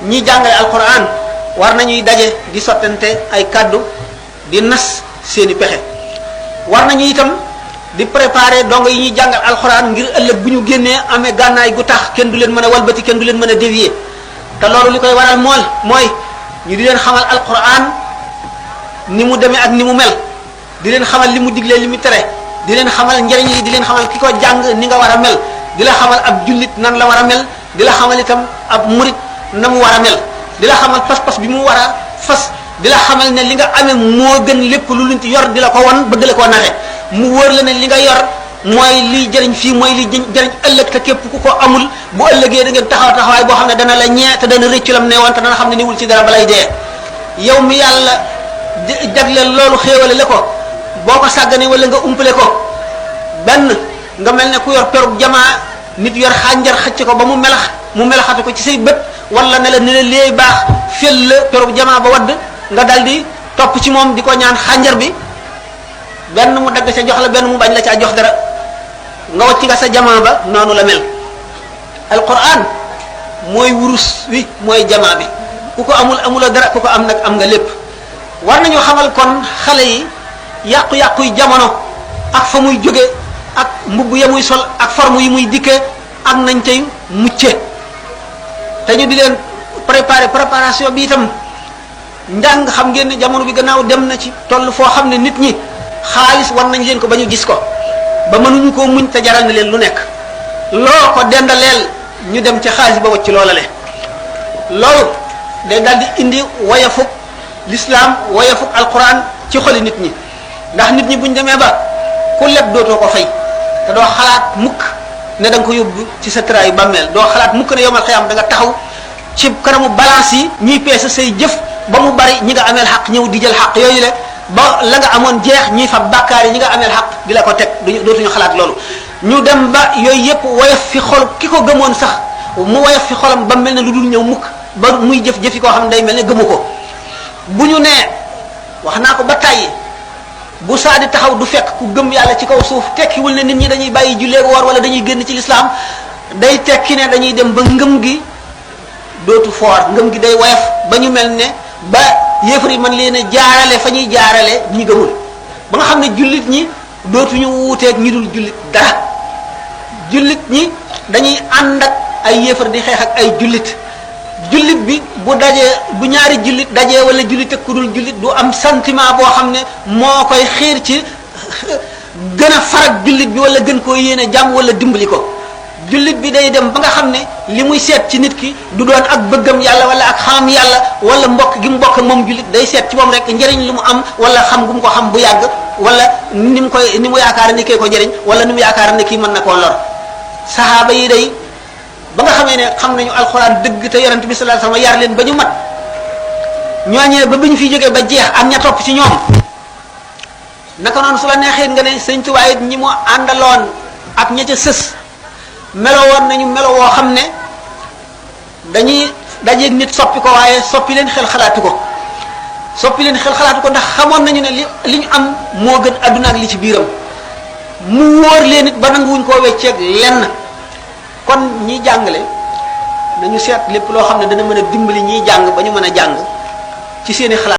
ñi jàngale alquran war nañuy daje di sottante ay kaddu di nas seeni pexe war nañu itam di préparer dongo yi ñuy jàngal alquran ngir ëllëg bu ñu génnee amee gànnaay gu tax kenn du leen mën a walbati kenn du leen mën a dévier te loolu li koy waral mooy ñu di leen xamal alquran ni mu demee ak ni mu mel di leen xamal li mu diglee li mu tere di leen xamal njariñ yi di leen xamal ki ko jàng ni nga war a mel di la xamal ab jullit nan la war a mel di la xamal itam ab murit na mu war a mel di la xamal pas-pas bi mu war a fas di la xamal ne li nga amee moo gën lépp lu luñ ci yor di la ko wan bëgg la koo naxe mu wóor la ne li nga yor mooy liy jëriñ fii mooy liy jëriñ ëllëg te képp ku ko amul bu ëllëgee da ngeen taxawaay boo xam ne dana la ñee te dana rëccu lam ne woon te dana xam ne niwul ci dara balay dee yow mi yàlla jagleel loolu xéewale la ko boo ko sàggane wala nga umpale ko benn nga mel ne ku yor perub jamaa nit yor xànjar xëcc ko ba mu melaxate ko ci say bët wala ne la léey baax fel la perub jamaa ba wadd nga dal di topp ci moom di ko ñaan xànjar bi benn mu dagg ca jox la benn mu bañ la caa jox dara nga wacc nga sa jamaa ba noonu la mel alquran mooy wurus wi mooy jamaa bi ku ko amula dara ku ko am nag am nga lépp war nañu xamal kon xale yi yàqu-yàquy jamono ak fa muy jóge ak mbubb ya muy sol ak forme yi muy dikkee ak nañ tey mucce te ñu di leen préparation bi itam njàng xam ngeen ne jamono bi gannaaw dem na ci toll foo xam ne nit ñi xaalis war nañ leen ko ba ñu gis ko ba mënuñu koo muñ te jaral na leen lu nekk loo ko dendaleel ñu dem ci xaalis ba wacc loola le loolu day daal di indi woyafuk l'islam woyafuk alquran ci xoli nit ñi ndax nit ñi buñ demee ba ku leb dootoo ko fay te doo xalaat mukk ne da nga ko yóbbu ci sa traayu bàmmeel doo xalaat mukk ne yomal xiyam da nga taxaw ci kanamu balance yi ñuy peese say jëf ba mu bari ñi nga ameel xaq ñëw di jël xaq yooyu le ba la nga amoon jeex ñuy fab bàkkaar yi ñi nga ameel xaq di la ko teg dootuñu xalaat loolu ñu dem ba yooyu yépp woyof fi xol ki ko gëmoon sax mu woyof fi xolam ba mel ne lu dul ñëw mukk ba muy jëf-jëf yi koo xam ne day mel ne gëmu ko bu ñu nee wax naa ko ba tàyyi bu saa di taxaw du fekk ku gëm yàlla ci kaw suuf tekkiwul ne nit ñi dañuy bàyyi jullee woor wala dañuy génn ci lislaam day tekki ne dañuy dem ba ngëm gi dootu foor ngëm gi day woyof ba ñu mel ne ba yéefar yi mën leen a jaarale fa ñuy jaarale ñi gëmul ba nga xam ne jullit ñi dootuñu wuuteeg ñi dul jullit dara jullit ñi dañuy ànd ak ay yéefar di xeex ak ay jullit jullit bi bu ñaari jullit dajee wala jullit ak ku dul jullit du am sentiment boo xam ne moo koy xiir ci gën a farak jullit bi wala gën koo yéene jàmm wala dimbali ko jullit bi day dem ba nga xam ne li muy seet ci nit ki du doon ak bëggam yàlla wala ak xamam yàlla wala mbokk gi mu mbokk moom jullit day seet ci moom rek njëriñ lu mu am wala xam gu mu ko xam bu yàgg wala ni mu yaakaar ne kee ko njëriñ wala ni mu yaakaar ne kii mën na koo lor saxaaba yi day ba nga xamee ne xam nañu alxuraan dëgg te yonent bi sallallahu alayhi wasallam yar leen ba ñu mat ñooñee ba bi ñu fi jógee ba jeex am ña topp ci ñoom naka noonu su la neexee nga ne Sëñ Tuubaa it ñi mu àndaloon ak ña ca sës melo woon nañu melo woo xam ne dañuy dajeeg nit soppi ko waaye soppi leen xel xalaatu ko ndax xamoon nañu ne li ñu am moo gën adduna ak li ci biiram mu wóor leen it ba nanguwuñ koo wecceeg lenn kon ñiy jàngale nañu seet lépp loo xam ne dana mën a dimbali ñiy jàng ba ñu mën a jàng ci seeni xalaat